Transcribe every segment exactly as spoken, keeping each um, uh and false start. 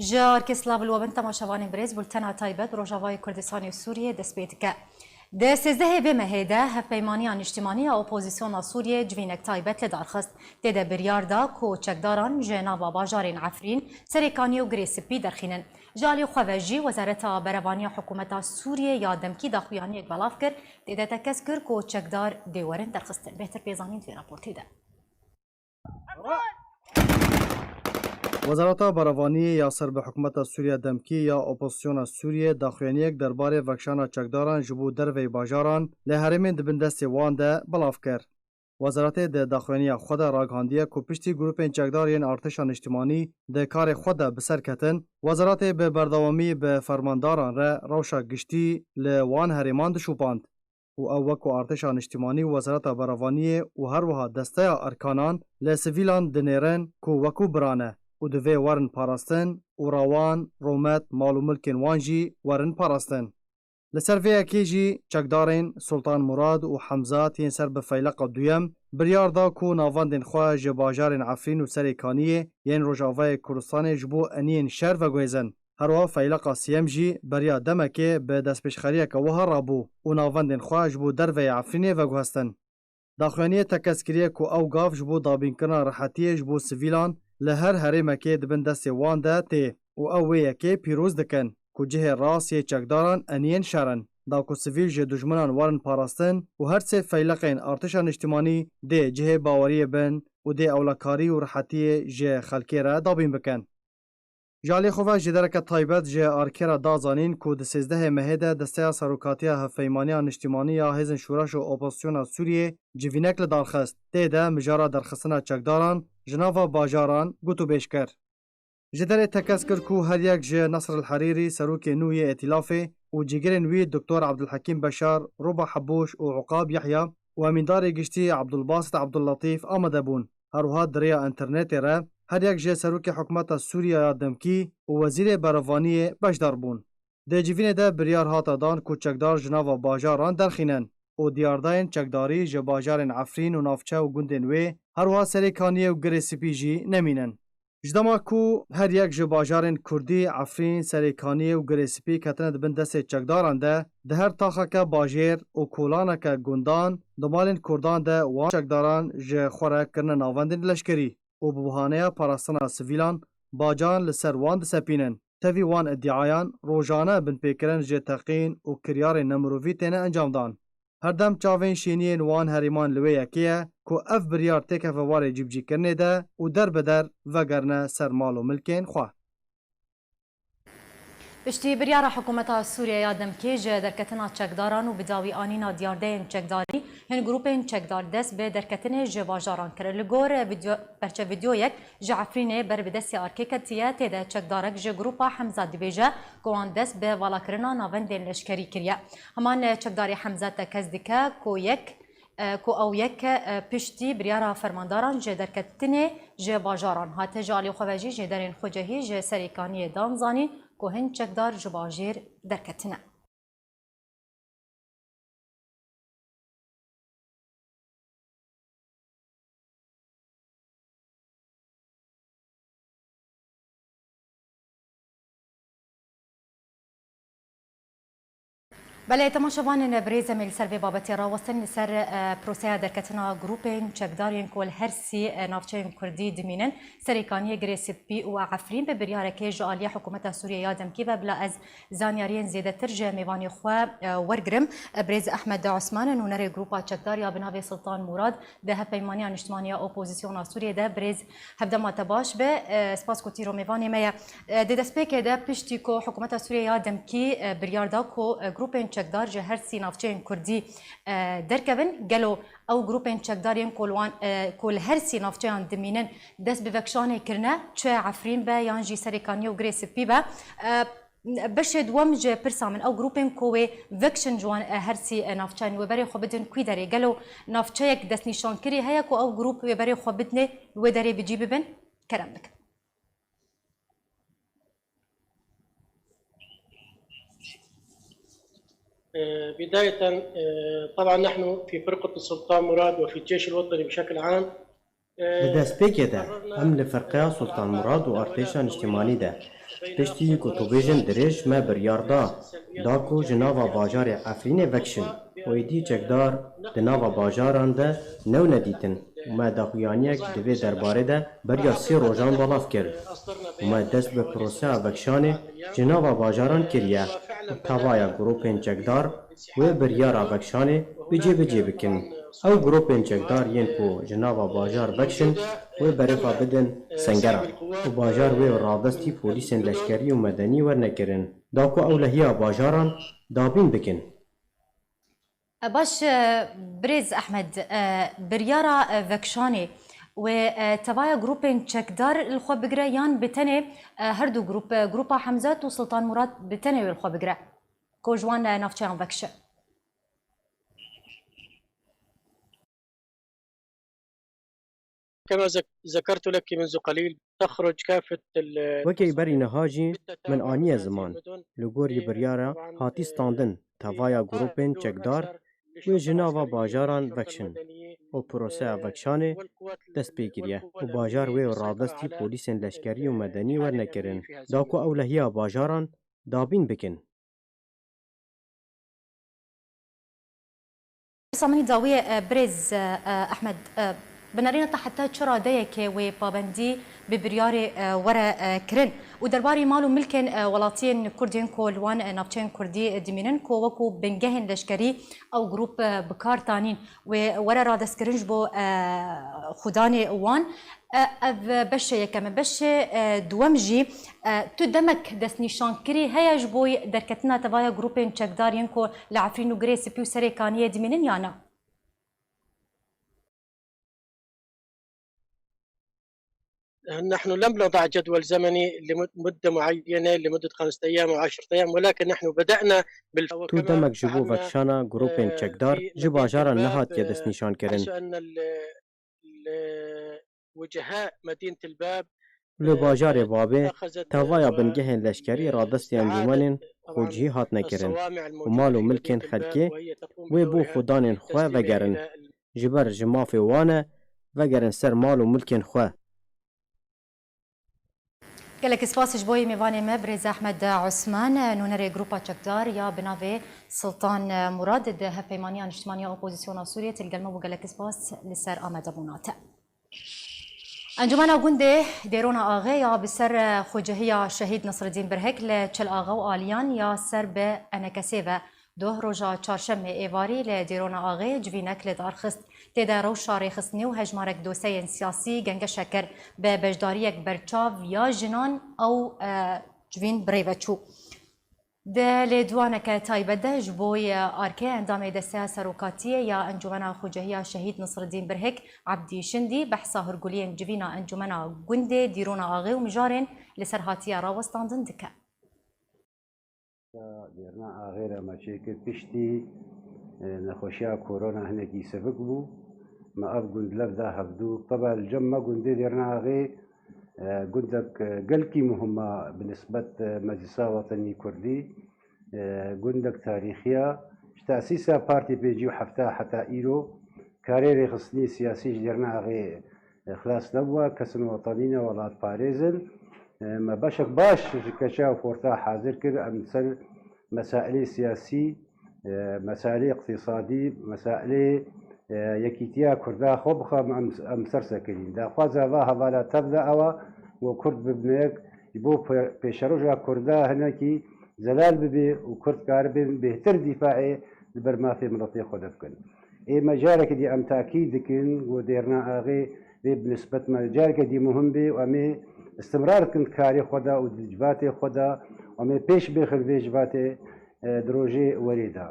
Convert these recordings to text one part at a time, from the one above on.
Ji arkê silav li we bin temaşevanên birêz, bultena taybet Rojavayê Kurdistanê û Sûriyê dest pê dike. Di sêzdehê vê mehê de Hevpeymaniya Niştimanî ya Opozisyona Sûriyê civînek taybet li dar xist. Tê de biryar da ku çekdaran ji nava bajarên Efrîn, Serêkaniyê û Girê Spî derxînin. Ji alî xwe ve jî Wezareta Berevaniya Hikûmeta Sûriyê ya demkî daxuyaniyek belav kir, tê de tekez kir ku çekdar dê werin derxistin. Bêhtir pê zanîn di vê raportê de. Wezareta Berevaniyê ya ser bi hikûmeta Sûriya demkî ya Opozisyona Sûriyê daxuyaniyek derbarê vekişana çekdaran ji bo derveyî bajaran li herêmên di bin destê wan de belav kir. Wezaretê di daxuyaniya xwe de ragihandiye ku piştî grûpên çekdar yên artêşa niştimanî di karê xwe de bi ser ketin, wezaretê bi berdewamî bi fermandaran re rewşa giştî li wan herêman dişopand. Û ew wek ku artêşa niştimanî û Wezareta Berevaniyê û her wiha desteya erkanan li sivîlan dinêrin ku wekû bira ne û divê werin parastin û rewan, rûmet, mal û milkên wan jî werin parastin. Li ser vê yekê jî çekdarên Sultan Murad û Hemzat yên ser bi feyleqa duyem biryar da ku navendên xwe ji bajarên Efrîn û Serê Kaniyê yên Rojavayê Kurdistanê ji bo eniyên şer veguhêzin. Her wiha feyleqa siyem jî beriya demekê bi destpêşxeriyeke wiha rabû û navendên xwe ji bo derveyê Efrînê veguhestin. Daxuyaniyê tekez kiriye ku ew gav ji bo dabînkirina rihetiyê ji bo sivîlan li her herêmekê di bin destê wan de tê û ew wê yekê pîroz dikin ku cihê rast yê çekdaran eniyên şer in, da ku sivîl ji dijminan werin parastin û her sê feyleqên artêşa niştimanî dê cihê baweriyê bin û dê ewlekarî û rihetiyê ji xelkê re dabîn bikin. Ji alî xwe ve jêdereke taybet ji arkê re da zanîn ku di sêzdehê mehê de Desteya Serokatiya Hevpeymaniya Niştimanî ya Hêzên Şoreş û Opozisyona Sûriyê civînek li dar xist. Tê de mijara derxistina çekdaran ji nava bajaran gotûbêj kir. Ji derê tekez kir ku her yek ji Nasr el Herîrî, serokê nû yê Îtîlafê û cîgirên wî Doktor Abdulhekîm Beşar, Roba Hebûş û Uqab Yehya û Emîndarê Giştî Abdulbasit Abdulletîf amade bûn. Her wiha di rêya înternetê re her yek ji serokê hikûmeta Sûriya ya demkî û wezîrê berevaniyê beşdar bûn. Di civînê de biryar hate dan ku çekdar ji nava bajaran derxînin û diyardayên çekdarî ji bajarên Efrîn û navçe û gundên wê, her wiha Serê Kaniyê û Girê Spî jî nemînin. Ji dema ku her yek ji bajarên Kurdî, Efrîn, Serê Kaniyê û Girê Spî ketine di bin destê çekdaran de, di her taxeke bajêr û kolaneke gundan, di malên Kurdan de wan çekdaran ji xwe re kirine navendên leşkerî û bi bahaneya parastina sivîlan bacan li ser wan disepînin. Tevî wan îdiayan rojane binpêkirin ji teqîn û kiryarên nemirovî têne encamdan. Her dem çavên şêniyên wan herêman li wê yekê ye ku ev biryar têkeve warê cîbicîkirinê de û der bi der vegerine ser mal û milkên xwe. Piştî biryara hikûmeta Sûriye ya demkî ji derketina çekdaran û bi dawî anîna diyardeyên çekdarî, hin grûpên çekdar dest bi derketinê ji bajaran kirin. Li gor video, perçe videoyek ji Efrînê ber bi destê arkê ketiye, tê de çekdarek ji grûpa Hemza dibêje ku wan dest bi valakirina navendên leşkerî kiriye. Heman çekdarê Hemza tekez dike ku yek, e, ku ew yek, e, piştî biryara fermandaran ji derketinê ji bajaran hate. Ji alî xwe ve jî jêderên xwecehî ji Serêkaniyê dan zanîn ku hin çekdar ji bajêr derketine. Belê, temaşevanên birêz, em ê li ser vê babetê rawestin, li ser, e, proseya derketina grûpên çekdar yên ku li her sî, e, navçeyên Kurdî dimînin, Serêkaniyê, Girê Spî û Efrîn, bi biryarekê ji aliyê hikûmeta Sûriyê ya demkî ve bila ez zanyariyên zêdetir ji mêvanê xwe, e, wergirim. E, birêz Ehmed Osman, nûnerê grûpa çekdar ya bi navê Sultan Murad di Hevpeymaniya Niştimanî ya Opozisyona Sûriyê de. Birêz, hevdema te baş be. E, spas ku tîro mêvanê me ye. E, di destpêkê de piştî ku hikûmeta Sûriyê ya demkî, e, biryar da ku, e, grûpên çekdar ji her sî navçeyên Kurdî, e, derkevin, gelo ew grûpên çekdar yên ku li wan, e, ku li her sî navçeyan dimînin, dest bi vekişanê kirine, çi Efrîn be yan jî Serêkaniyê û Girê Spî be? E, beşê duwem ji pirsa min, ew grûpên ku wê vekişin ji wan, e, her sî, e, navçeyan, wê berê xwe bidin kwî derê? Gelo navçeyek destnîşankirî heye ku ew grûp wê berê xwe bidinê, li wê derê bi cî bibin? Kerem dikim. آه، بداية، آه، طبعًا نحن في فرقة السلطان مراد وفي الجيش الوطني بشكل عام، آه، Li destpêkê de قررنا em li firqeya Sultan Murad û artêşa niştimanî de Piştî ku tu bêjin dirêj, me biryar da, da ku ji nava bajarê Efrînê vekişin û êdî çekdar di nava bajaran de newne dîtin û me daxuyaniyek di vê derbarê de beriya sê rojan belav kir û me dest bi proseya vekişanê ji nava bajaran kiriye û tevaya grûpên çekdar wê biryara vekişanê bi cê bi cê bikin. Ew grûpên çekdar yên ku ji nava bajar vekişin, wê berê xwe bidin sengeran û bajar wê radestî polîsên leşkerî û medenî wernekirin, da ku ewlehiya bajaran dabîn bikin. E, baş, e, birêz Ehmed, e, biryara, e, vekişanê wê, e, tevaya grûpên çekdar li xwe bigire yan bi tenê, e, her du grûp, e, grûpa Hemzat û Sultan Murad bi tenê wê li xwe bigire? Ku ji wan, e, navçeyan vekişe. كما ذك-، ذكرت لك منذ قليل، تخرج كافة ال-، Wekî berî niha jî min aniye ziman, li gorî biryara hatî standin, tevaya grûpên çekdar wê ji nava bajaran vekişin û proseya vekişanê dest pê kiriye û bajar wê radestî polîsên leşkerî û medenî wernekirin, da ku ewlehiya bajaran dabîn bikin. Samînî dawiyê, e, birêz, e, e, Ehmed, e, bi nerîna te heta çi radeyekê wê pabendî bi biryarê, e, were, e, kirin? Û derbarê mal û milkên, e, welatiyên Kurd yên ku li wan, e, navçeyên Kurdî, e, dimînin ku wekû bingehên leşkerî ew grûp, e, bi kar tanîn wê were radestkirin ji bo, e, xudanê wan. E, ev beşê yekem e. Beşê, e, duwem jî, e, tu demek destnîşankirî heye ji bo derketina tevaya grûpên çekdar yên ku li Efrîn û Girê Spî û Serê Kaniyê dimînin ya na? نحن لم نضع جدول زمني لمد-، مدة معينة، لمدة خمسة أيام أو عشرة أيام، ولكن نحن بدأنا بال-، Tu demek ji bo vekişana grûpên çekdar ji bajaran nehatiye destnîşankirin. Li bajarê Babê tevaya bingehên leşkerî radestî encûmenên xwecihî hatine kirin û mal û milkên xelkê wê bo xudanên xwe vegerin. Ji ber ji mafê wan e, vegerin ser mal û milkên xwe. Gelek spas ji bo yê mêvanê me, birêz Ehmed Osman, nûnerê Grupa Çekdar ya bi navê Sultan Murad di Hevpeymaniya Niştimaniya Opozisyona Sûriyê, til gel me bû, gelek spas li ser amadebûna te. Encûmena Gundê Dêrona Axê ya bi ser Xucehiya Şehîd Nasreddîn Birhik li Çil Axa û Aliyan ya ser bi enekesê ve. Doh roja çarşemê êvarî li Dêrona Axê civînek li dar xist. Tê de rewşa rêxistinê û hejmarek doseyên siyasî gengeşe kir. Bi beşdariyek berçav ya jinan ew, e, civîn bi rê ve çû. Di lêdwaneke taybet de ji bo, e, arkê endamê Desteya Serokatiyê ya Encûmena Xucehiya Şehîd Nisriddîn Birhik, Ebdî Şindî, behsa hûrguliyên civîna Encûmena Gundê Dîrona Axê û mijarên li ser hatiye rawestandin dike. Dêrna Axê re me çêkir piştî, e, nexweşiya korona hinekî sivik bû. Me ev gund lev da hevdû. Teba li cem me gundê Dêrna Axê, e, gundek, e, gelkî muhim e bi nisbet, e, Meclisa Wetenî Kurdî. E, gundek tarîxî ye. Ji tesîsa Partî pêncî û hefta heta îro karê rêxistinî siyasî ji Dêrna Axê xilas nebûwe, kesin wetanî ne, welatparêz in. E, me beşek baş ji keça û xorta hazir kir, em ser mesailê siyasî, e, mesailê iqtîsadî, mesailê, e, yekîtiya Kurda xwe bixwe em, em ser sekirîn. Daxwaza va hevala tev de ew e, ku Kurd bibine yek, ji bo pê-, pêşeroja Kurda hinekî zelal bibe û Kurd karibin bêhtir dîfaê li ber mafê miletê xwe de bikin. Ê me carekê dî em takîd dikin, ku Dêrna Axê vê bi nisbet me carekê dî muhim bê û em ê istimrar bikin di karê xwe de û di civatê xwe de û em ê pêş bêxin vê civatê, e, di rojê werê de.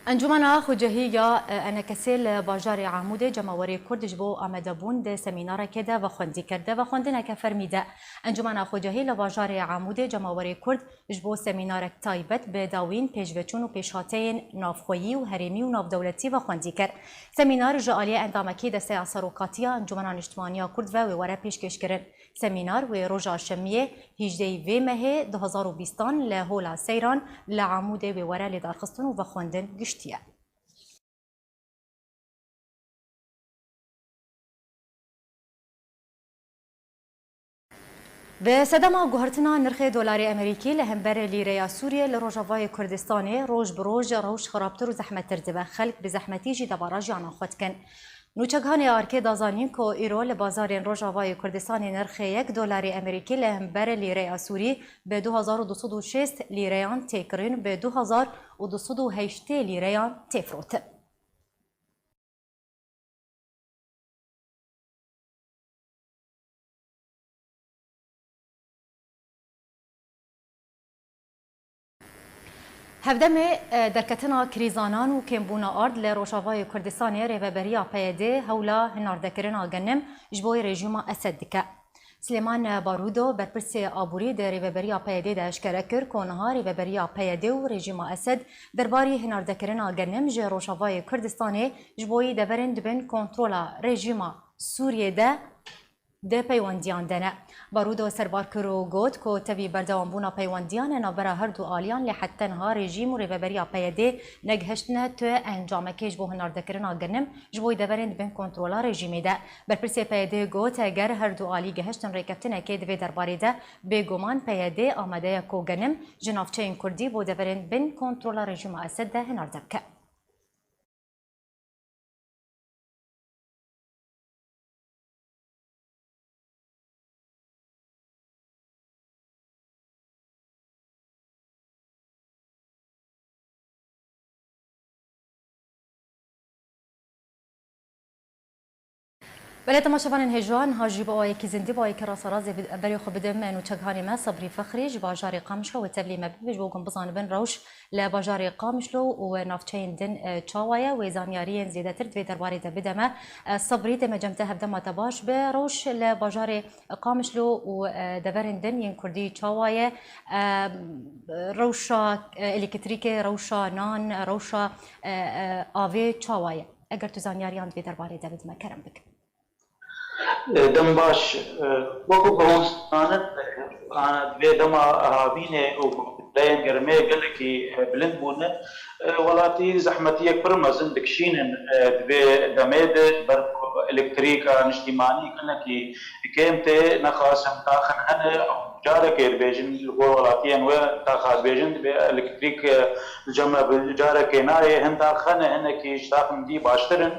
Encûmena Xucehî ya, e, Enekesê li bajarê Amûdê cemawerê Kurd ji bo amadebûn di semînarekê de vexwendî kir. Di vexwendineke fermî de Encûmena Xucehî li bajarê Amûdê cemawerê Kurd ji bo semînarek taybet bi dawîn, pêşveçûn û pêşhateyên navxweyî û herêmî û navdewletî ve xwendî kir. Semînar ji aliyê endamekî Desteya Serokatiya Encûmena Niştimaniya Kurd ve wê were pêşkêşkirin. Semînar wê roja şemiyê hîjdehê vê mehê du hezar û bîstan li Hola Seyran li Amûdê wê were lêdarxistin û vexwendin giştiye. Bi sedema guhertina nirxê dolarê Amerîkî li hember lîreya Sûriyê li Rojavayê Kurdistanê roj bi roj rewş xirabtir û zehmettir dibe. Xelk bi zehmetî jî debara jiyana xwe dikin. Nûçeghanê Arkê da zanîn ku îro li bazarên Rojavayê Kurdistanê nirxê yek dolarê Amerîkî li hember lîreya Sûrî bi du hezar û du sed û şêst lîreyan tê kirin, bi du hezar û du sed û heştê lîreyan tê firotin. Hevdemê, e, derketina krîzanan û kêmbûna ard li Rojavayê Kurdistanê rêveberiya P Y D hewla hinardekirina genim ji bo rejîma Esed dike. Silêman Barûdo, berpirsê aborî di rêveberiya P Y D de eşkere kir ku niha rêveberiya P Y D û rejîma Esed derbarî hinardekirina genim ji Rojavayê Kurdistanê ji bo yî deverên di bin kontrola rejîma Sûriyê de di peywendiyan de ne. Barûdo serbar kir û got ku tevî berdewambûna peywendiyan li navbera her du aliyan, lê heta niha rejîm û rêveberiya P Y D negihiştine tu encamekê ji bo hinardekirina genim ji bo yî deverên di bin kontrola rejîmê de. Berpirsê P Y D got, eger her du alî gihiştin rêkeftinekê di vê derbarê de, bêguman P Y D amade ye ku genim ji navçeyên kurdî bo deverên bin kontrola rejîma Esed de hinarde bike. Belê temaşevanên hêja, niha jî bi awayekî zindî, bi awayekî rasterast ê bi-, berê xwe bidim nûçeghanê me Sebrî Fexrî ji bajarê Qamişlo wê tevlî me bibe ji bo ku hûn bizanibin rewş li bajarê Qamişlo û navçeyên din, e, çawa ye. Wê zanyariyên zêdetir di vê derbarê de bide me. E, Sebrî, dê me cem te, hevdema te baş be. Rewş li bajarê Qamişlo û, e, deverên din yên kurdî çawa ye? E, rewşa, e, elektrîkê, rewşa nan, rewşa, e, e, avê çawa ye? Eger tu zanyariyan di vê derbarê de bidî me, kerem bike. Dem baş. Wekî ku hûn zanin, vê dema havînê û dereyên germê gelekî bilind bûne, welatî zehmetiyek pir mezin dikişînin di vê demê de, ji ber ku elektrîka niştîmanî gelekî kêm tê, nexasim taxin hene, carekê dibêjin, li gor welatiyên we taxa dibêjin, divê elektrîk li cem me bi carekê nayê, hin tax hene, hinekî ji taxên dî baştir in.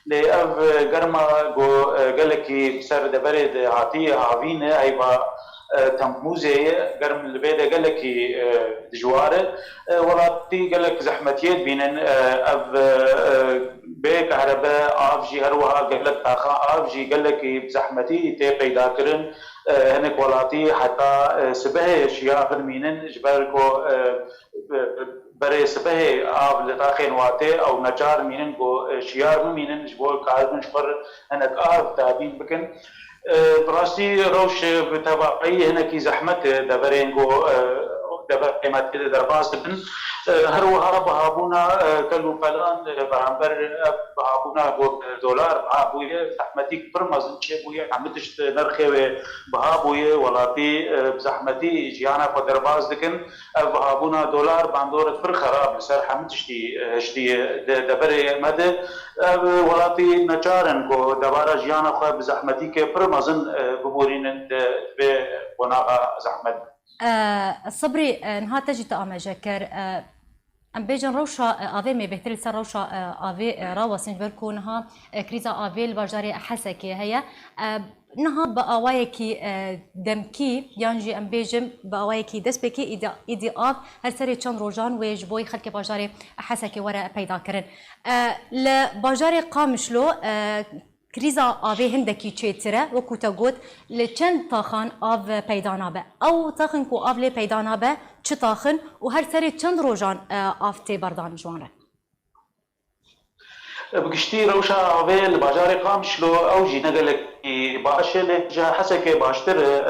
Lê ev, e, germa ku, e, gelekî ser deverê de hatiye havîne, heyva, e, Temmûzê ye, germ li vê de gelekî, e, dijwar e. E, welatî gelek zehmetiyê dibînin, e, ev, e, e, bê kehrebe, av jî her wiha gelek taxa av jî gelekî bi zehmetî tê peyda kirin. E, hinek welatî heta, e, sibehê şiyar bimînin, ji ber ku, e, berê sibehê av li taxên watê ew neçar mînin ku, e, şiyar bimînin ji bo karibin ji xwe re hinek av dabîn bikin. E, bi rastî rewş bi tevaqeyî hinekî zehmet e, deverên ku, e, deverê me tê de derbas dibin. E, her wiha bihabûna, e, kel û pelan, e, beramber ev bihabûna ku dolar biha bûye, zehmetîk pir mezin çêbûye, hemû tişt nirxê wê biha bûye, welatî, e, bi zehmetî jiyana xwe derbas dikin. Ev bihabûna dolar bandorek pir xerab li ser hemû tiştî, e, hiştiye di deverê me de. Ev welatî neçar in ku debara jiyana xwe bi zehmetîkê pir mezin, e, biborînin di vê qonaxa zehmet. E, Sibrî, e, niha te jî tu amaje kir. E, em bêjin rewşa, e, avê, me bêhtir li ser rewşa, e, avê, e, rawesin, ji ber ku niha, e, krîza avê li bajarê Hesekê heye. E, Niha bi awayekî, e, demkî, yan jî em bêjin bi awayekî destpêkê, îdî, îdî av her serê çend rojan wê ji bo xelkê bajarê Hesekê were peyda kirin. E, li bajarê Qamişlo, e, krîza avê hindekî çêtir e, wekû te got, li çend taxan av peyda nabe? Ew taxin ku av lê peyda nabe, çi taxin û her serê çend rojan, e, av tê berdan ji wan re? Bi giştî rewşa avê li bajarê Qamişlo ew jî ne gelekî baş e, lê ji Hesekê baştir e.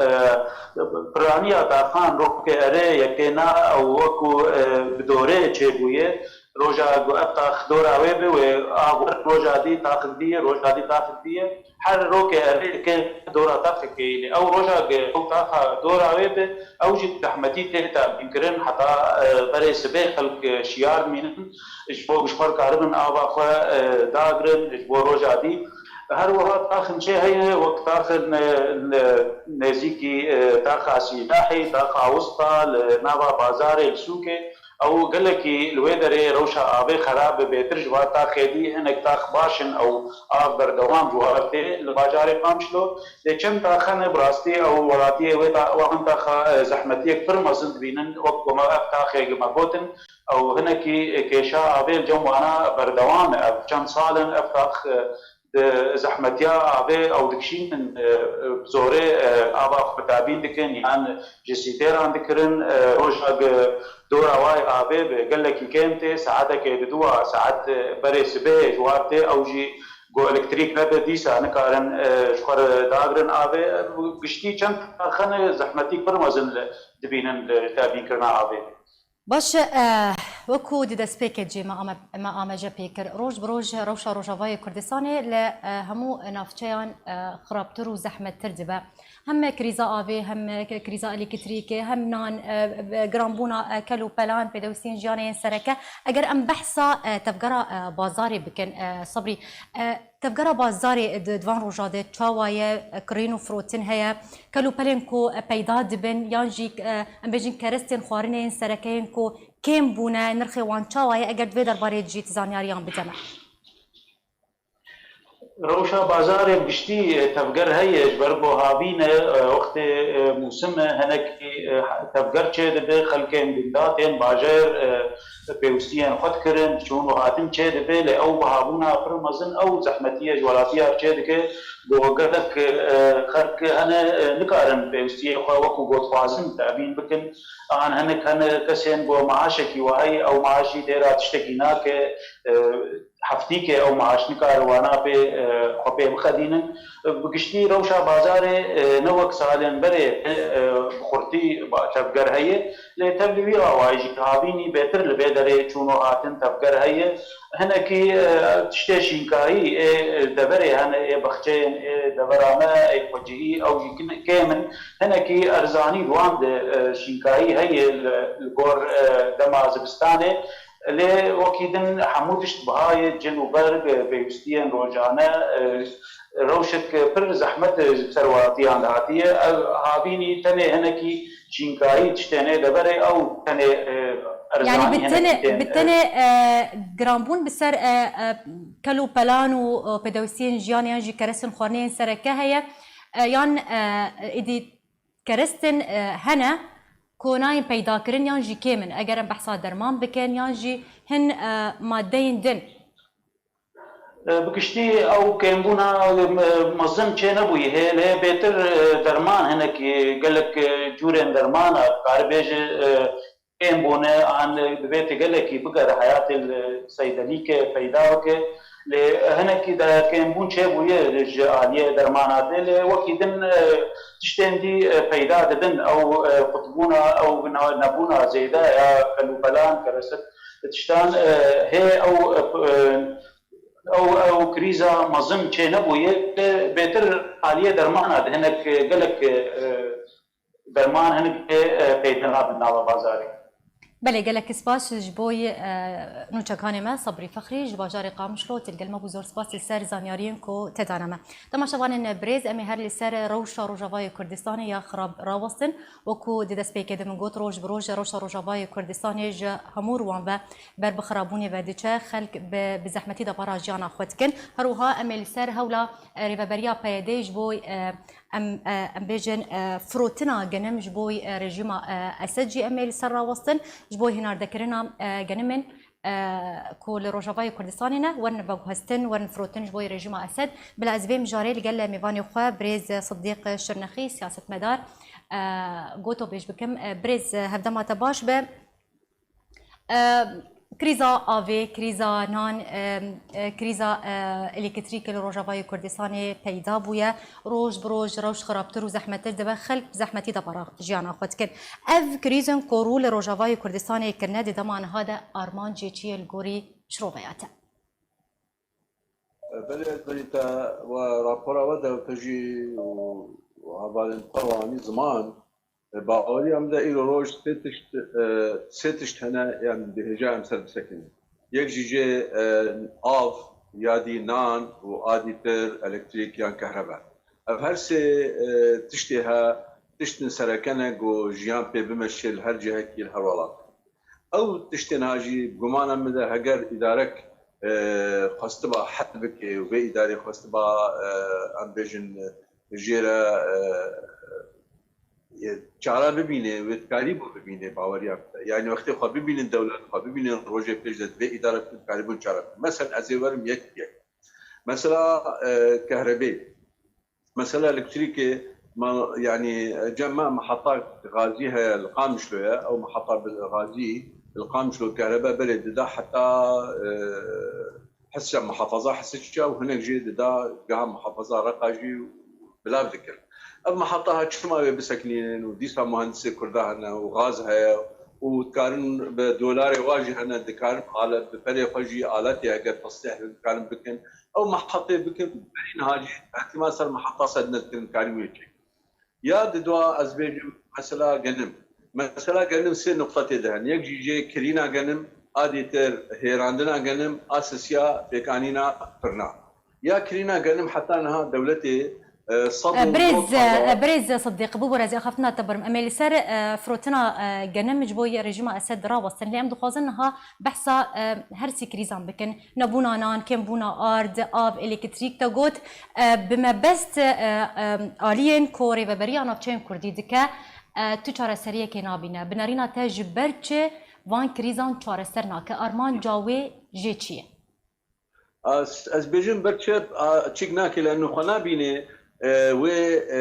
Piraniya taxan rokê erê yekê na ew wekû, e, bi dorê çêbûye. Roja ku ev tax dora wê be, wê av wer, roja dî taxik dî ye, roja dî taxik dî ye. Her rokê erê dike dora taxekê yî. Lê ew roja ku ew taxa dora wê be, ew jî zehmetî tê dabînkirin heta, e, berê sibê xelk, e, şiyar mînin. Ji bo ku ji xwe karibin ava xwe, e, dagirin, ji bo roja dî. Her wiha taxin çê heye, wek taxin, e, ne-, nêzîkî, e, taxa Sîlahê, taxa Wista, li nava bazarê, li sûkê. Ew gelekî li wê derê rewşa avê xerab e, bêtir ji van taxê dî hinek tax baş in, ew av berdewam ji wan tê li bajarê Qamişlo. Lê çend taxan e, bi rastî ew welatiyê wê ta-, wan taxa, e, zehmetiyek pir mezin dibînin, wek ku me ev taxê me gotin, ew hinekî kêşa avê li cem wana berdewam e. Ev çend sal in ev tax, e, di zehmetiya avê ew dikişînin, e, e, bi zorê, e, ava xwe bi dabîn dikin yan ji sîtêran dikirin, e, roja gi dora wayê avê bi gelekî kêm tê, saetekê diduwa, saet, e, berê sibê ji war tê, ew jî ku elektrîk nebe dîsa nikarin, e, ji xwe re dagirin avê. Giştî çend taxan e zehmetî pir mezin li dibînin li dabînkirina avê. Baş e, eh, wekû di destpêkê cî me ame, me amece pê kir. Roj bi roj rewşa Rojavayê Kurdistanê li, eh, hemû navçeyan, eh, xirabtir û zehmettir dibe. Hem krîza avê, hem, eh, krîza elektrîkê, hem nan, eh, giranbûna, eh, kel û pelan, pêdewistiyên jiyanê yên sereke. Eger em behsa, eh, tevgera, eh, bazarê bikin, eh, Sebrî, eh, tevgera bazarê di, di van roja de çawa ye, eh, kirîn û firotin heye? Kel û pelên ku, e, peyda dibin, yan jî, e, em bêjin kerestên xwarinê yên sereke yên ku kêm bûne, nirxê wan çawa ye? Eger di vê derbarê de jî tu zanyariyan bide me. Rewşa bazarê bi giştî, e, tevger heye, ji ber ku havîn e, e, wextê, e, mûsim e, hinekî, e, tevger çêdibe, xelkên gunda tên bajêr, e, pêwistiyên xwe dikirin, çûn û hatin çêdibe, lê ew bihabûna pir mezin, ew zehmetiye ji welatiya çêdike, ku gelek, e, xelk hene, e, nikarin pêwistiyê xwe wekû ku dixwazin tebîn bikin. An hinek hene kesên ku maaşekî we heye, ew maaşî têra tiştekî nake, e, heftîkê ew maaş nikare wana pê, e, xwe pê bixedînin. Bi giştî rewşa bazarê, e, ne wek salên berê, e, e, bi xurtî ba-, tevger heye. Lê tev li wî awayî jî havînî bêtir li vê derê çûn û hatin tevger heye. Hinekî, e, tiştê şînkayî ê deverê hene, ê bexçeyên ê devera me, ê xwecihî, ew jî kin-, kêm in. Hinekî erzanî di wan de, e, şînkayî heye li, li gor, e, dema zivistanê. Lê wekî din hemû tişt biha ye, cil û berg, e, pêwistiyên rojane, e, rewşek pir zehmet, e, ji ser welatiyan de hatiye. Ev havînî tenê hinekî şînkayî tiştên ê deverê ew tenê, e, erzanî Yanî bi hinekî tenê, tên, bi e, tenê, e, giranbûn bi ser, e, e, kel û pelan û, e, pêdewistiyên jiyanê yan jî kerestên xwarinê yên sereke heye, e, yan, e, êdî kerestên, e, hene ku nayên peydakirin yan jî kêm in. Eger em behsa derman bikin yan jî hin, e, madeyên din. E, bi giştî ew kêmbûna, e, mezin çênebûyî hê, lê bêtir, e, derman hinekî gelek, e, cûrên dermana, karibêje, e, kêm bûne, an, e, divê tu gelekî bigere heyatê li seydelîke peyda bike. Lê, e, hinekî de kêmbûn çêbûye ji aliyê dermana de, lê wekî din, e, tiştên dî, e, peyda dibin. Ew, e, qutbûna, ew ne-, nebûna zêde ya kelûpelan, kereset tiştan, e, hê ew, e, p-, e, ew, ew krîza mezin çênebûye, lê bêtir aliyê dermana de hinek, e, gelek, e, derman hinek tê, e, peyda nabin nava bazarê. Belê, gelek spas ji bo, e, nûçekanê me, Sabrî Fexrî ji bajarê Qamişlo, tu li gel me bû, zor spas li ser zanyariyên ku te dane me. Temaşevanên birêz, em ê her li ser rewşa Rojavayê Kurdistanê ya xirab rawestin. Wekû di destpêkê de min got, roj bi roj rewşa Rojavayê Kurdistanê ji hemû riwan ve ber bi xirabûnê ve diçe, xelk bi, bi zehmetî de para jiyana xwe dikin. Her wiha em ê li ser hewla, e, rêveberiya P Y D'ê ji bo, e, em, e, em bêjin, e, firotina genim ji bo, e, rejîma, e, Esed jî em ê li ser rawestin, ji bo hênardekirina, e, genimên, e, ku li Rojavayê Kurdistanê ne, werin veguhestin, werin firotin ji bo rejîma Esed. Bila ez vê mijarê li gel mêvanê xwe, birêz Sidîq Şirnexî, siyasetmedar, e, gotobêj bikim. E, birêz, hevdema te baş be. E, krîza avê, krîza nan, e, e, krîza, e, elektrîkê li Rojavayê Kurdistanê peyda bûye. Roj bi roj rewş xirabtir û zehmettir dibe. Xelk bi zehmetî de para jiyana xwe dikin. Ev krîzên ku rû li Rojavayê Kurdistanê kirine di dema niha de armancê çi ye li gorî şiroveya te? Belê, ez bêjî te we rapora we de te jî û, û hevalên xwe we anî ziman. E, baweriya min de îro roj sê tişt, e, sê tişt hene, yanî di hêja em ser bisekinin. Yek jî jê, e, av, ya dî nan û a dîtir elektrîk yan kehrebe. Ev her sê, e, tiştê he, tiştin sereke ne ku jiyan pê bimeşê li her cihekî li her welat. Ew tiştên ha jî gumana min de heger îdarek, e, xwestiba hel bike û vê îdarê xwestiba, e, em bêjin, e, jê re, e, e, çara bibîne, wê dikarîbû bibîne baweriya min de. Yani wextê xwe bibînin dewlet, xwe bibînin rojê pêş de divê îdare bikin, dikarîbûn çara bikin. Mesela ez ê werim yek yek. Mesela, e, kehrebê. Mesela elektrîkê, ma, yani, cem me mihata gazî heye li Qamişlo ye. Ew mihata bi gazî li Qamişlo kehrebe berê dida heta, e, Hisiça, muhafaza Hisiça û hinek jê dida geha muhafaza Reqa jî û bilav dikir. Ev mihata ha çima wê bisekinînin û dîsa muhendisê Kurda hene û gaz heye û dikarin bi dolarê wa jî hene, dikarin alet, bi perê xwe jî aletê eger teslîh dikarin bikin. Ew mihatê bikin, berî niha jî ihtimal ser mihata sed ne dikirin, dikarî wê çêkin. Ya di dua ez bêjim mesela genim. Mesela genim sê nuqta tê de hene. Yek jî jê kirîna genim, a dîtir hêrandina genim, a sisiya pêkanîna firna. Ya kirîna genim heta niha dewletê, e, sed û nod Birêz, e, birêz Sidîq, bibû ez axaftina te birim. Em ê li ser, e, firotina, e, genim ji bo yê rejîma Esed rawestin. Lê em dixwazin niha behsa, e, her sî krîzan bikin. Nebûna nan, kêmbûna ard, av, elektrîk te got. E, bi mebest, e, e, aliyên ku rêveberiya navçeyên Kurdî dike, e, tu çareseriyekê nabîne. Bi nerîna te ji ber çi van krîzan çareser nake? Armanca wê jê çi ye? Ez, ez bêjim ber çi, a, çîk nake, lê nu xwe nabîne, e, wê, e,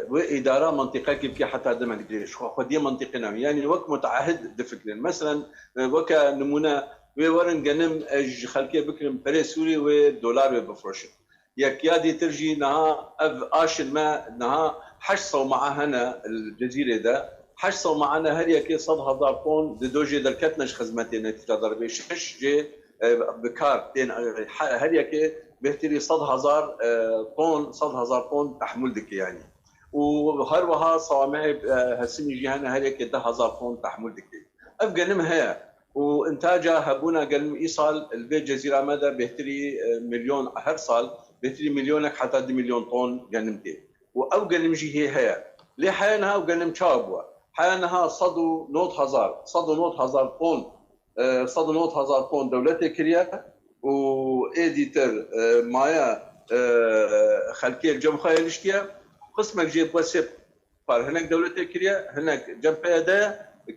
wê îdara mantîqekê bike heta demek dirêj. Xwe, xwediyê mantîqê nabîne. Yani wek muteahid difikirin. Meselen, e, weke nimûne, wê werin genim, e, ji xelkê bikirin perê Sûrî, wê dolar wê bifroşin. Yek ya dîtir jî niha ev aşin me niha heşt sewmaa hene li Cezîrê de. Heşt sewmaa hene, her yekê sed hezar ton dido jê derketine ji xizmetê netîcedar bê. Şeş jê, e, bi kar tên, e, he-, her yekê bêhtirî sed hezar, e, ton, sed hezar ton tehmûl dike yanî. Û her wiha sewameyê, e, hesimî jî hene, her yekê deh hezar ton tehmûl dike. Ev genim heye. Û intaca hebûna genim îsal li vê cezîra me de bêhtirî, e, milyon, her sal bêhtirî milyonek heta du milyon ton genim tê. Û ew genim jî hê heye. Lê heya niha ew genim çawa bûye? Heya niha sed û nod hezar, sed û nod hezar ton, e, sed û nod hezar ton dewletê kiriye û ê dîtir, e, maye, e, xelkê li cem xwe hêliştiye. Qismek jê bi wesê par hinek dewletê kiriye, hinek cem P Y D,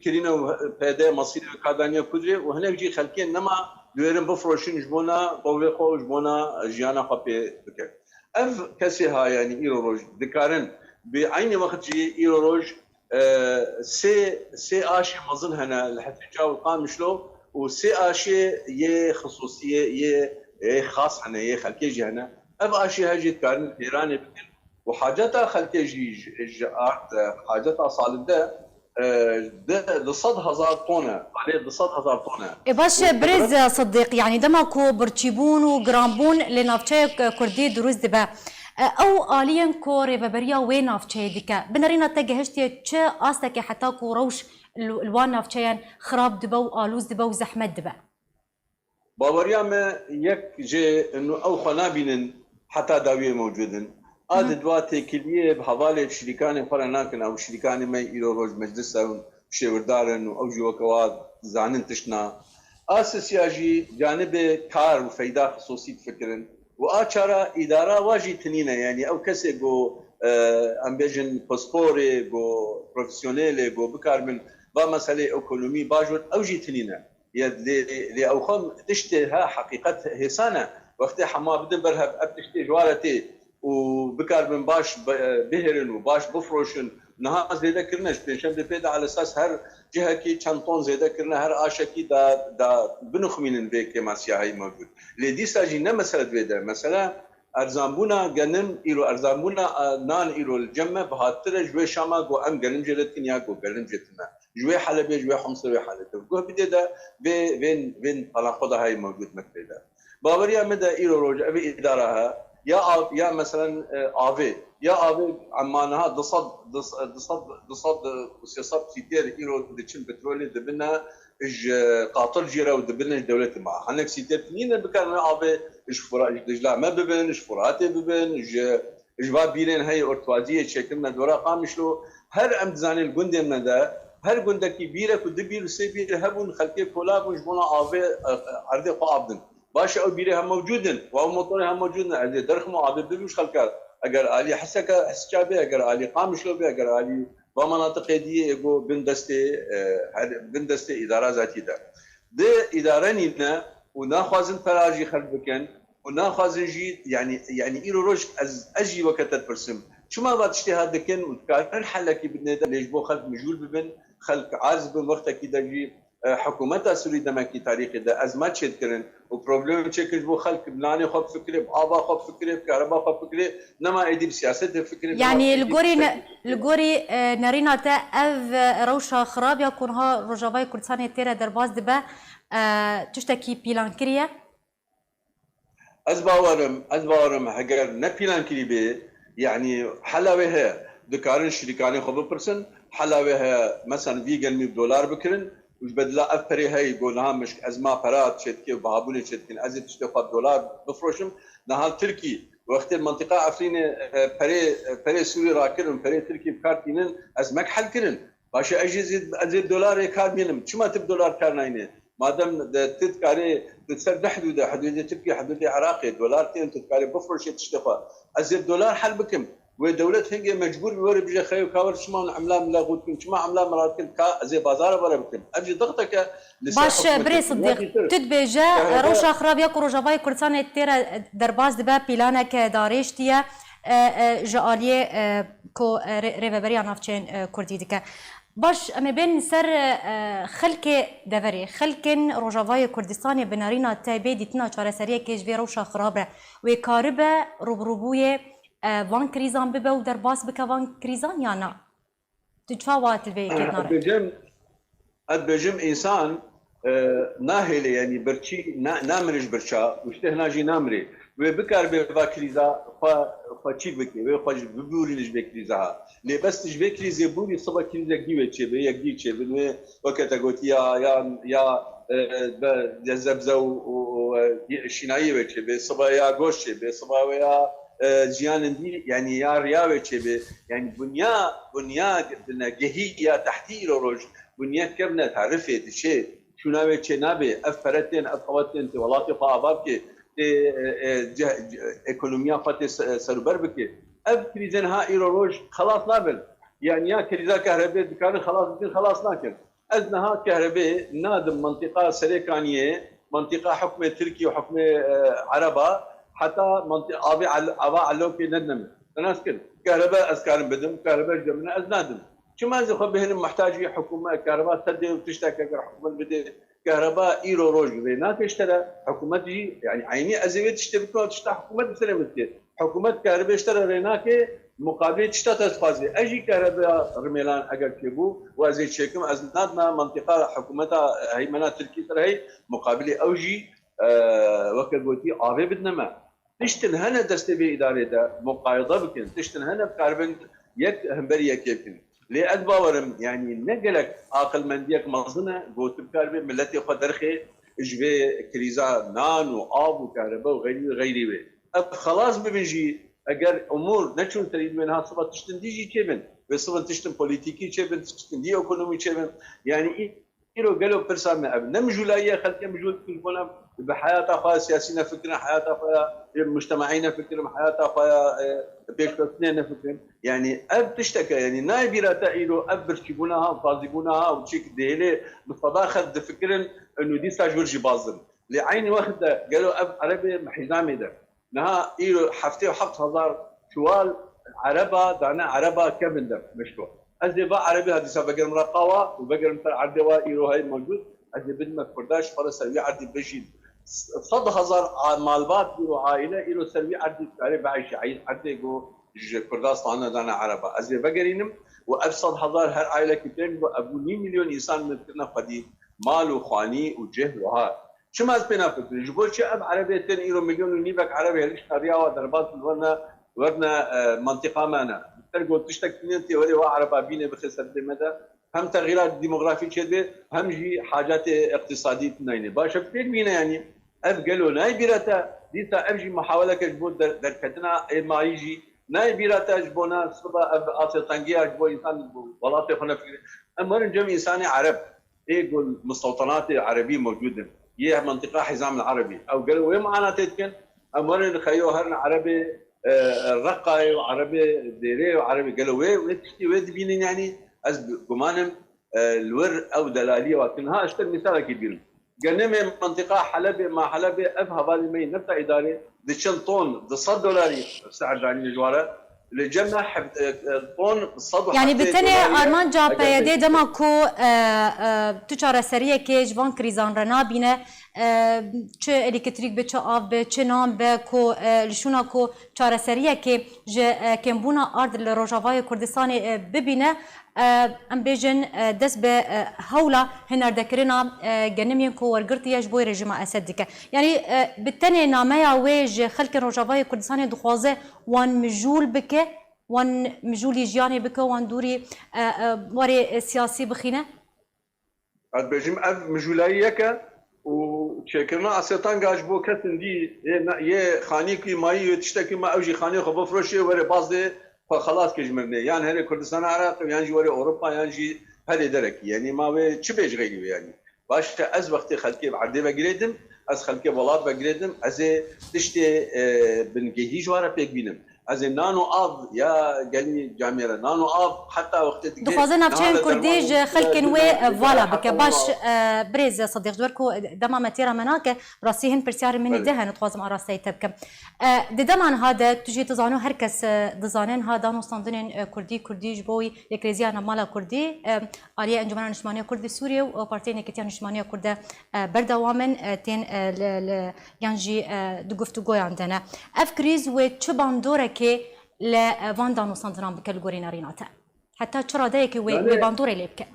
kirîne û P Y D masîrê wê kar daniye kudrê û hinek jî xelkê nema diwêrin bifroşin ji bona qovê xwe û ji bona jiyana xwe pê bikin. Ev kesê ha, yanî îro roj dikarin, bi eynî wext jî îro roj, e, sê, sê aşê mezin hene li Hetinca û Qamişlo û sê aşê yê xisûsiyê, yê, yê xas hene, yê xelkê jî hene. Ev aşê he jî dikarin hêranê bikin. Û haceta xelkê jî ji, ji ard, e, haceta salinde, e, di, di sed hezar ton e. Alê di sed hezar ton e. Ê baş e, Û birêz Sidîq, yanî dema ku birçîbûn û giranbûn li navçeyek, e, Kurdî dirûst dibe, e, ew aliyên ku rêveberiya wê navçeyê dike, bi nerîna te gehiştiye çi astekê heta ku rewş li, li wan navçeyan xirab dibe û alûz dibe û zehmet dibe? Baweriya me yek jê û ew xwe nabînin heta dawiyê mewcûd in. A Hı. di dua têkiliyê bi hevalê şirîkanê xwe re nakin. Ew şirîkanê me îro roj meclis in, şêwirdar in û ew jî weke wa zanin tişt na. A sisiya jî canibê kar û feyda xisûsî difikirin. Û a çara îdara wa jî tinîne, yanî ew kesê ku, e, em bêjin pisporê, ku profesyonelê, ku bikaribin va meselê ekonomî baş bin, ew jî tinîne. Ya lê, lê ew xwe tiştê he heqîqet hêsan e. Wextê hema bidin ber hev, ev tiştê ji wa re tê û bikaribin baş bi-, bihêrin û baş bifroşin. Niha zêde kirine, ji pênşemdê pê de alesas her cihekî çend ton zêde kirine, her aşekî da, da binixmînin vê kêmasiyahayî mewcûd. Lê dîsa jî ne mesele divê de. Mesele erzanbûna genim îro, erzanbûna, e, nan îro li cem me bihattir e ji wê şama ku em genim jê dikin ya ku genim jê tune. Ji wê Helebê, ji wê Homsê, wê Helebê. Guh bidê de vê, vên, vên pala xwe de hayê mewcûd me kirê de. Baweriya min de îro roj ev îdara he. Ya av, ya meselen, e, avê. Ya avê em ma niha du sed, du sed, du sed, du sed û sê sed lîter îro diçin petrolê dibine, ji qatil jî re û dibin ji dewletê me. Hinek sîtê nîne bikarin avê ji Fura-, ji Dicla me bibin, ji Furatê bibin, ji, ji va bîrên heye ortwaziyê çêkirine dora Qamişlo. Her em dizanên gundên me de, her gundekî bîrek û du bîr û sê bîr hebûn, xelkê kola bûn ji bona avê, e, e, erdê xwe av din. Baş e, ew bîrê hem mewcûd in, û ew motorê hem mewcûd in. Ez ê derxim û avê bibim ji xelka. Eger alî Hiseka, Hisika be, eger alî Qamişlo be, eger alî va menatiqê diyê ê go bin destê, e, her, bin destê îdara zatî de. Di îdare nîne û naxwazin pera jî xerc bikin û naxwazin jî, yanî, yanî îro roj ez, ez jî weke te dipirsim. Çima va tiştê ha dikin û dikarin helekî bidinê de lê ji bo xelk mijûl bibin, xelk aciz bin, wextekî de jî, e, hikûmeta Sûrî demekî tarîxê de ezma çêdikirin û problemê çêkin ji bo xelk planê xwe bifikirê, bi ava xwe bifikirê, bi kareba xwe bifikirê, nema êdî bi siyasetê bifikirê, nema Yanî êdî li bi gorî ne-, tiştekî li gorî, e, nerîna te ev, e, rewşa xirab ya ku niha Rojavayê Kurdistanê tê re derbas dibe, e, tiştekî pîlankirî ye? Ez bawerim, ez bawerim heger ne pîlankirî bê, yanî hela wê heye, dikarin şirîkanê xwe bipirsin, hela wê heye, mesela vî gelmî bi dolar bikirin û ji bedila ev perê heye, go niha mişk ez ma pera çêdikê û bihabûnê çêdikin, ez ê tiştê xwe bi dolar bifroşim. Niha Tirkî, wextê mentiqa Efrînê, e, perê, perê Sûrî rakirin, perê Tirkî bi kar tînin, ez mek hel kirin. Baş e, ez jî zî, ez ê bi dolarê kar bînim. Çima tu bi dolar kar nayînê? Madem de tu dikarê, tu ser du hidûd e, hidûdê Tirkiyê, hidûdê Iraqê, dolar tên, tu dikarê bifroşê tiştê xwe. Ez ê bi dolar hel bikim. Wê dewlet hingê mecbûr bî were bije xeyo ka were çima hûn emla mila qût kin, çima emla mila kin ka ez ê bazara were bikim. Ev jî dixteke li ser Baş e, hikûmetê birê Tirkiyê. Sidîq, Yekî tir, tu dibêje, e, kahrabe rewşa xirab ya ku Rojavayê Kurdistanê tê re derbas dibe, pîlanek, e, darêj tiye, e, e, ji aliyê, e, ku, e, rê-, rêveberiya navçeyên, e, Kurdî dike. Baş, em ê bên ser, e, xelkê deverê. Xelkên Rojavayê Kurdistanê bi nerîna te bê dîtina çareseriyekê ji vê rewşa xirab re. Wê karibe rûbirûbûyê, e, van krîzan bibe û derbas bike van krîzan ya na? Tu çawa tu vê yekê Ez dinare? dibêjim, ez dibêjim însan, e, nahêle, yanî birçî, na-, namire ji birça û ji têhna jî namire. Wê bikaribe va krîza xwe, xwe çîk bike, wê xwe ji bibûrîne ji vê krîza ha. Lê bes tu ji vê krîzê bûrî, sibe krîzek dî wê çêbe, yek dî çêbin wê, weke te gotî ya, ya, ya, e, be, ya zebze û, û, û, e, şînayî wê çêbe, sibe ya goşt çêbe, sibe wê ya, e, jiyanên dî, yanî ya riya wê çêbe. Yanî bunya, bunya di negehî ya tehtî îro roj, bunya kevne tarifê diçê, çûna wê çê nabe, ev pere tên, ev xewet tên, tê welatê xwe ava bike, tê, e, e, ceh-, ceh-, ekonomiya xwe tê se-, serûber bike. Ev krîzên ha îro roj xelas nabin. Yanî ya krîza kehrebê dikarin xelas bikin, xelas nakin. Ez niha kehrebê nadim mentiqa Serêkaniyê, mentiqa hukmê Tirkî û hukmê, e, Ereba, heta menti-, avê El-, ava Elokê nedine min. Te nas kir. Kehrebe ez karim bidim, kehrebe ji min e ez nadim. Çima ez ê xwe bihêlim muhtacî hikûmet, kehreba sedê û tiştek eger hikûmet bidê, kehreba îro roj rê nake ji te re, hikûmet jî, yanî eynî ez ê vê tiştê bikim, tişta hikûmet bi serê min dike. Hikûmet kehrebe ji te re rê nake, muqabilê tişta te dixwaze. Ez jî kehrebeya Rimêlan eger çêbû û ez ê çêkim, ez nadime mentiqa hikûmeta heymena Tirkî ser hey, muqabilê ew jî, e, weke gotî, avê bidine me. Tiştin hene destê vê îdarê de muqayede bikin. Tiştin hene bikaribin yek hemberî yekê bikin. Lê ez bawerim, yanî ne gelek aqilmendiyek mezin e, ku tu bikaribê miletê xwe derxê ji vê krîza nan û av û kahrebe û xeyrî, xeyrî wê. Ev xelas bibin jî, eger umûr neçûn serî wê niha siba tiştin dî jî çêbin. Wê siba tiştin polîtîkî çêbin, tiştin dî ekonomî çêbin. Yanî î-, îro gelo pirsa me ev ne mijûlayî ye, xelkê mijûl dikin ji bona bi heyata xwe ya siyasî nefikirin, heyata xwe ya, e, mujtemaî nefikirin, heyata xwe ya, e, pêşxistinê nefikirin. Yanî ev tiştek e, yanî nayê bîra te îro ev birçîbûna ha, sazîbûna ha û çîk dihêlê bi seda xelk difikirin, û dîsa ji wir jî bazin. Lê eynî wext de gelo ev erebê mihîzamê de niha îro heftê û heft hezar çuwal ereba dane ereba kevin de mişko. Ez ê va erebê ha dîsa vegerim Reqawa û vegerim ser erdê wa îro hey mewcûd. Ez ê bidime Kurda ji xwe re ser wî erdî bijîn. Sed hezar a-, malbat îro aîle îro ser wî erdî dikarê bieyşe. Erdê ku ji Kurda stane dane ereba. Ez ê vegerînim û ev sed hezar her aîlekî tên ku ev bû nîv milyon însan min dikirine xwedî mal û xwanî û cih wiha. Çima ez pê nafikirim? Ji bo çi ev erebê tên îro milyon û nîvek ereb hêlişna riya wa derbas bin werine, werine, e, mentiqa me ne? Ser got tiştek tînin tê werê wa ereba bînê bixê ser dê me de. Hem texîrat demografî çêdibe, hem jî hacatê iqtisadî tune yîne. Baş e, pêk bîne yanî. Ev gelo nayê bîra te? Dîsa ev jî muhaweleke ji bo der-, derketina ê mayî jî nayê bîra te, ji bona siba ev asê tengiya ji bo însan welatê xwe nefikire. Em werin cem însanê ereb, ê ku mistewtenatê erebî mewcûd in, yê mentiqa Hizam el Erebî. Ew gelo wê mana tê dikin? Em werin xeyo herin erebê, e, Reqayê û erebê Dêrê û erebê, gelo wê, wê tiştî wê dibînin? Yanî ez gumanim, e, li wir ew delaliyê wa dikin. Ha, ez te misalekî dibînim. Genim ê mentiqa Helebê, ma Helebê, ev hevalê me yê nefta îdarê diçin ton, du sed dolarî ser danîne ji ware. Li cem me heb-, e, e, ton sed û heftê dolarî ye. Yanî bi tenê armanca P Y D dema ku, e, e, tu çareseriyekê ji van krîzan re nabîne, e, çi elektrîk be, çi av be, çi nan be, ku, e, li şûna ku çareseriyekê ji, e, kêmbûna ard li Rojavayê Kurdistanê, e, bibîne, e, em bêjin, e, dest bi, e, hewla hinerdekirina, e, genim yên ku wergirtiye ji bo rejîma Esed dike. Yanî, e, bi tenê nameya wê ji xelkên Rojavayê Kurdistanê dixwaze wan mijûl bike, wan mijûlî jiyanê bike, wan dûrî, e, e, warê, e, siyasî bixîne? Ez dibêjim, ev mijûlayî yek e û çêkirina asê tenga ji bo kesên dî yê ne-, yê xanîkî mayî, yê tiştekî ma, ew jî xaniyê xwe bifiroşê, were bazdê xwe xelas ke ji mirinê. Yan herê Kurdistana Iraqê, yan jî were Ewropa, yan jî herê derekî. Yanî ma wê çi bê ji xeyrî wê yanî? Baş e, ez wextê xelkê bi erdê vegirêdim, ez xelkê welat vegirêdim, ez ê tiştê, e, bingehî ji ware pêk bînim. Ez ê nan û av ya gelî camêre, nan û av heta wextê dike. Dixwaze navçeyên kurdî ji xelkên wê vala bike. Baş, e, birêz Sediq, ji ber ku dema me têra me nake, rastî hin pirsyarên min ê di hene, dixwazim arasteyî te bikim. E, di dema niha de, tu jî dizano, her kes, e, dizane niha danûstandinên, e, kurdî, kurdî ji bo wî yekrêziya navmala kurdî, e, aliyê Encûmena Niştimaniya Kurd li Sûriyê û Partiya Yekîtiya Niştimaniya Kurd de, e, berdewam in, e, tên, e, li, li, yan jî, e, di guftûgoyan de ne. Ev krîz wê çi bandorekê li, e, van danûstandinan bike li gorî nerîna te? Heta çi radeyekê wê, wê bandorê lê bike?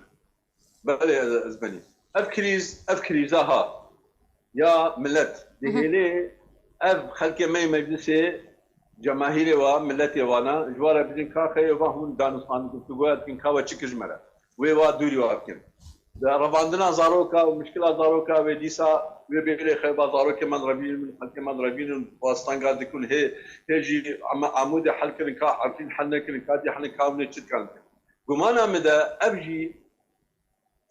Belê, ez, ez benî. Ev krîz, ev krîza ha ya milet dihêlê, ev xelkê me yê meclisê, cemahîrê wa, miletê wana, ji wa re bijin ka xeyê va hûn danûstan guftûgoya dikin, ka we çi kir ji me re? Wê wa dûrî wa bikin. Di revandina zaroka û mişkila zaroka wê dîsa wê bêrê xewa zarokê me revînin, xelkê me revînin, wa stenga dikun, hê, hê jî ame-, amûdê hel kirin, ka Efrîn hel nekirin, ka dî hel nekirin, ka hûn ê çi dikan bikin? Gumana min de ev jî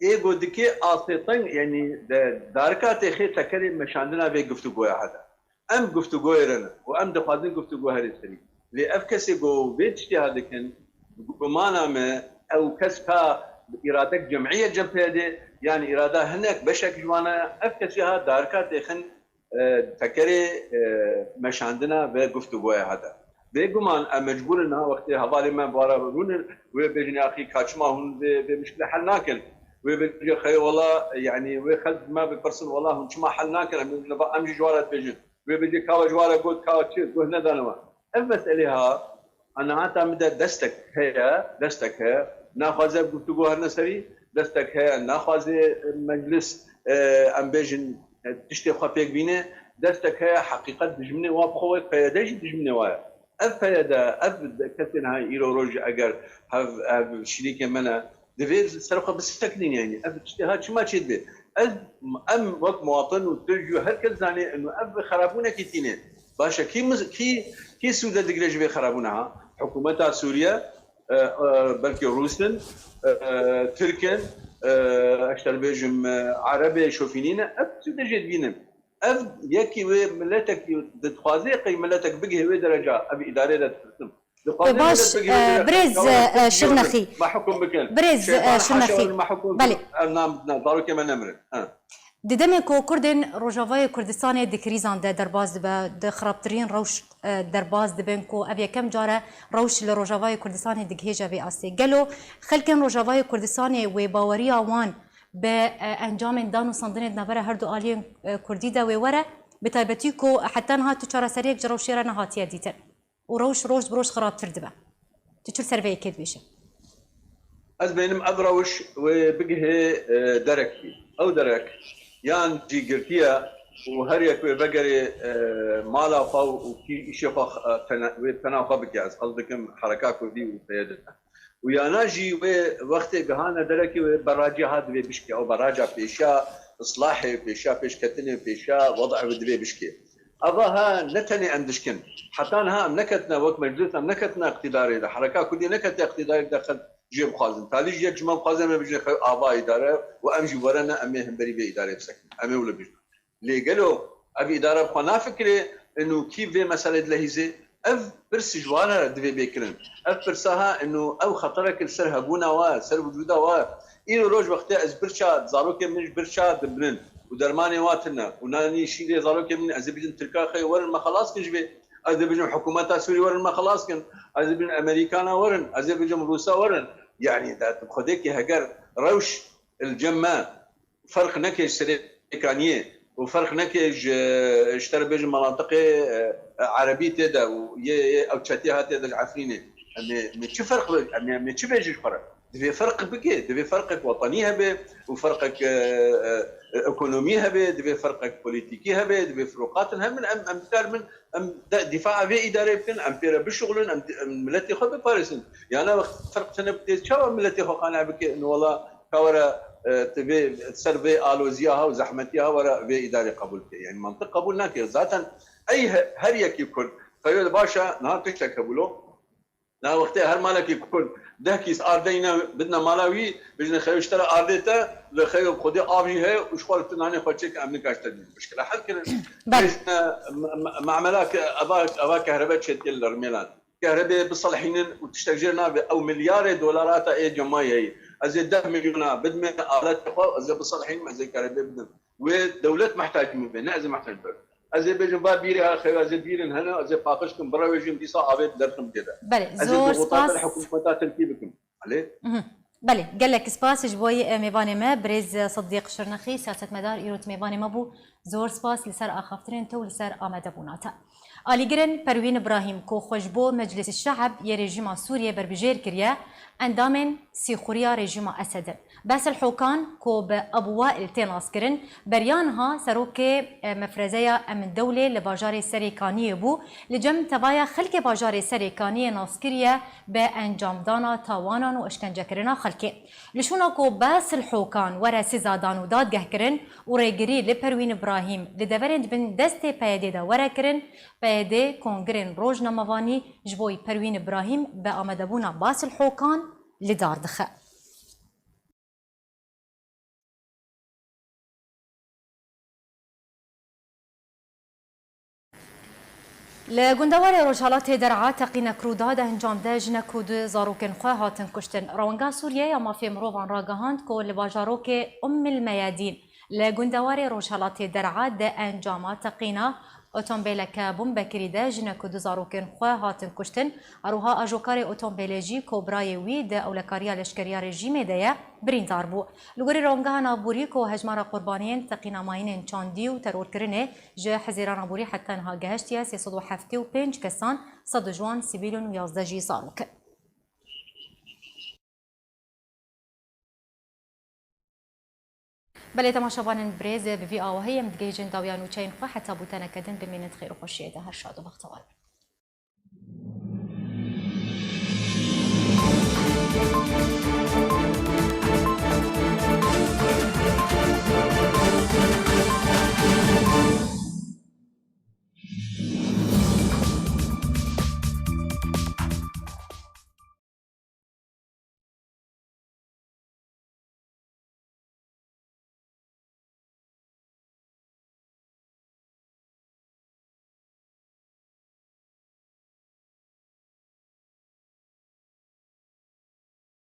ê ku dikê asê teng, yanî de darika têxê tekerê meşandina vê guftûgoya hede. Em guftûgoyê re ne û em dixwazin guftûgo herê serî. Lê ev kesê ku vê tiştê ha dikin, gumana me ew kes ka îradek cemî ye cem P Y D'ê, yanî îrada hinek beşek ji wana ye, ev kesê ha darika têxin, e, tekerê, e, meşandina vê guftûgoya hede. Bêguman em mecbûr in niha wextê hevalê me bi wa re rûnin, wê bêjin axî ka çima hûn vê, vê mişkilê hel nakin? Wê bêje xeyê wela, yanî wê xelk me bipirsin, wela hûn çima hel nakin? Em bêjin, em jî ji wa re dibêjin. Wê bêje ka we ji wa re got, ka çi, guh nedane we. Ev meselê ha, qenaeta min de destek heye, destek heye. Naxwaze ev guftûgo herine serî, destek heye, naxwaze meclis, e, em bêjin, e, tiştê xwe pêk bîne, destek heye, heqîqet dijminê wa bi xwe wê, P Y D jî dijminê wa ye. Ev P Y D, ev kesên ha îro roj eger hev, ev şirîkê me ne, divê ser xwe bisekinîn, yanî ev tiştê ha çima çêdibe? Ez, em wek muwatin û tu jî her kes zanê, û ev xerabûnekî tîne. Baş e, kî miz-, kî, kî sûde digire ji vê xerabûna ha? Hikûmeta Sûriye, e, e, belkî Rûs in, e, e, Tirk in, e, ez te bêjim, e, Erebê şofînî ne, ev sûde jê dibînin. Ev yekî wê miletekî dixwaze qey miletek bigihê wê dereca, ev îdarê de ditirsim. Dixwaze Baş, milet bigihê wê e, dereca, birêz, ka e, e, Şirnexî. Me hukm bikin. Birêz, e, Şirnexî. Me hukm bikin. Belê. Ev nam, na, zarokê me nemirin. Ha. Di demê ku Kurdên Rojavayê Kurdistanê di krîzan de derbas dibe, di xirabtirîn rewş, e, derbas dibin ku ev yekem car e rewş li Rojavayê Kurdistanê digihêje vê astê. Gelo xelkên Rojavayê Kurdistanê wê baweriya wan bi, e, encamên danûstandinê di navbera her du aliyên, e, Kurdî de wê were, bi taybetî ku heta niha tu çareseriyek ji rewşê re nehatiye dîtin û rewş roj bi roj xirabtir dibe. Tu çi li ser vê yekê dibêjî? Ez bênim ev rewş wê bigihê, e, derekî. Ew derek yan cîgirtî ye û her yek wê vegerê, e, mala xwe û kî îşê xwe, e, tene-, wê pena xwe bike. Ez qesd dikim hereka kurdî û P Y D. û yana jî wê wextê gihane derekê wê beraciya ha divê bişkê. Ew beraca pêşiya islahê, pêşiya pêşketinê, pêşiya wed'ê wê divê bişkê. Eva ha ne tenê em dişkin. Heta niha em neketine wek meclis, em neketine iqtîdarê de. Hereka Kurdî neketiye iqtîdarê de xelk jê bixwazin. Talî jî yek ji me bixwaze me bijî xew ava îdare û em jî werene em ê hemberî vê îdarê bisekin. Em ê wilo bijîn. Lê gelo ev îdare bi xwe nafikirê, inu kî vê meselê dilehîzê? Ev pirs ji wan re divê bê kirin. Ev pirsa ha, inu ev xeterek li ser hebûna wa, ser wicûda wa. Îro roj wextê ez birça, zarokên min ji birça dibinin û dermanê wa tune û nanî şîrê zarokên min, ez ê bijim tirka xeyo werin me xelas kin ji vê. Ez ê bijim hikûmeta Sûrî werin me xelas kin. Ez ê bijim Amerîkana werin. Ez ê bijim Rûsa werin. Yanî de xwedêkî heger rewş li cem me ferq neke ji Serêkaniyê û ferq neke ji, ji te re bêjim, menatiqê, e, erebî tê de û yê, yê ew çetê ha tê de ji Efrînê. Em ê, em ê çi ferq, em ê, em ê çi bêjin ji xwe re? Divê ferq bike, divê ferqek wetanî hebe û ferqek, e, e, ekonomî hebe, divê ferqek polîtîkî hebe, divê firoqatin hebin. Em, em dikar bin, em de, dîfaa vê îdareyê bikin, em pê re bişuxulin, em, em miletê xwe biparêzin. Yana wext ferq tune bike, çawa miletê xwe qane bike, inu wela ka were, e, tu vê, ser vê aloziya ha û zehmetiya ha were vê îdarê qebûl bike. Yanî mantiq qebûl nake. Zaten ey he-, her yekî Kurd, xeyo baş e, niha tiştek hebûlo. Niha wextê her malekî Kurd deh kîs ardeyne bidine mala wî, bijne xeyo ji te re ardê te, li xeyo xwedê av jî heye û ji xwe li tu nanê xwe çêke, em nika ji te dînin. Pişkila hel kirin. Belê. Bêjne me-, me-, me'mela ke eva, eva kehrebe çêtê li Rimêlan. Kehrebê biselhînin û tiştek jê navê. Ew milyarê dolara ta ê cemayê heye. Ez ê deh milyona bidime aletê xwe, ez ê biselhînim, ez ê kehrebê bidim. Wê dewlet mehtac min be, ne ez ê mehtac be. Ez ê bêjim, va bîrê ha xeyo, ez ê bîrin hene, ez ê paqij kim, birewêjim, dîsa avê derxim tê de. Belê, Ez ê zor doxuta spas. Hikûmeta Tirkî bikim. Alê? Mhm. Belê, gelek spas ji bo yê, e, mêvanê me, birêz Sidîq Şirnexî, siyasetmedar, îro di mêvanê me bû. Zor spas li ser axaftinên te û li ser amadebûna te. Alîgirên Perwîn Îbrahîm, ku xwe ji bo Meclîs Şe'b yê rejîma Sûriyê berbijêr kiriye, endamên sîxuriya rejîma Esed in. Basil Hokan, ku bi Abu Wail tê naskirin, beriya niha serokê, e, mefrezeya Emin Dewlê li bajarê Serê Kaniyê bû, li cem tevaya xelkê bajarê Serê Kaniyê nas kiriye bi encamdana tawanan û eşkencekirina xelkê. Li şûna ku Basil Hokan were sizadan û dadgehkirin û rêgirî li Perwîn Îbrahîm li deverên di bin destê P Y D'ê de were kirin, P Y D kongirên rojnamevanî ji bo Perwîn Îbrahîm bi amadebûna Basil Hokan li dar dixe. Li gundewarê Rojhelatê Der'a teqînek rû da, di encam de jinek û du zarokên xwe hatin kuştin. Rewinga Sûriye ya Mafê Mirovan ragihand ku li bajarokê Umm el Meyadîn li gundewarê Rojhelatê Der'a di encama teqîna otombêleke bombekirî de jinek û du zarokên xwe hatin kuştin. Her wiha ajokarê otombêlê jî ku birayê wî di ewlekariya leşkeriya rejîmê de ye, birîndar bû. Li gorî Rewingeha Navborî ku hejmara qurbaniyên teqîna mayînên çandî û terorkirinê ji Hezîrana Borî heta niha gehiştiye sê sed û heftê û pênc kesan, sed ji wan sivîl in û yazdeh jî zarok in. Belê temaşevanên birêz, bi vî awahiyê em digihîjin dawiya nûçeyên xwe, heta bûteneke din bimînin di xêr û xweşiyê de. Her şad û bextewar bin.